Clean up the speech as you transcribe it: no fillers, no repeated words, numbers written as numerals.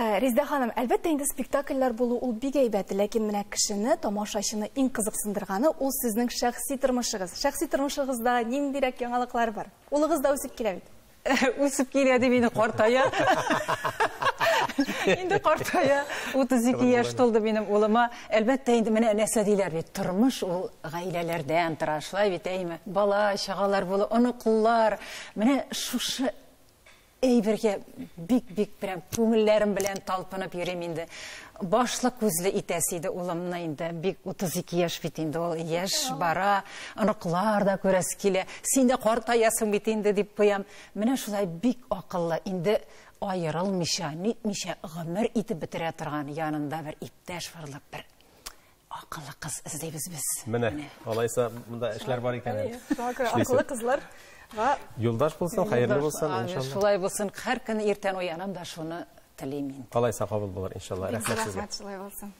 Резеда ханым, әлбәттә инде спектакльләр булу ул бик әйбәт, ләкин менә кешене, тамашачыны иң кызыксындырганы ул сезнең шәхси тормышыгыз. Шәхси тормышыгызда ниндирәк яңалыклар бар? Улыгыз да үсеп килә бит. Үсеп килә дип инде картая. Инде картая. 32 яшь тулды минем улыма. Әлбәттә инде менә нәрсә диләр бит, тормыш ул гаиләләрдән тора, шулай бит, әйме? Бала, чагалар булу, оныклар. Менә шушы әйбергә бик-бик прям күңелләрем белән талпынып йөрим инде. Башлы күзле итәсе иде улымны инде. Бик 32 яшь бит инде ул. Яшь бара, оныклар да күрәсе килә. Син дә картаясың бит инде дип куям. Менә шулай бик акыллы инде аерылмыйча, нитмичә гомер итеп бетерә торган янында бер иптәш барлык бер акыллы кыз эзлибез без. Менә, алайса монда эшләр бар икән әле. Шуңа күрә акыллы кызларга Юлдаш булсын, хәерле булсын, иншалла. Шулай булсын. Һәр көн иртән уянам да шуны телим инде. Алайса кабул булыр, иншалла. Бик Рәхмәт сезгә. рәхмәт, шулай булсын.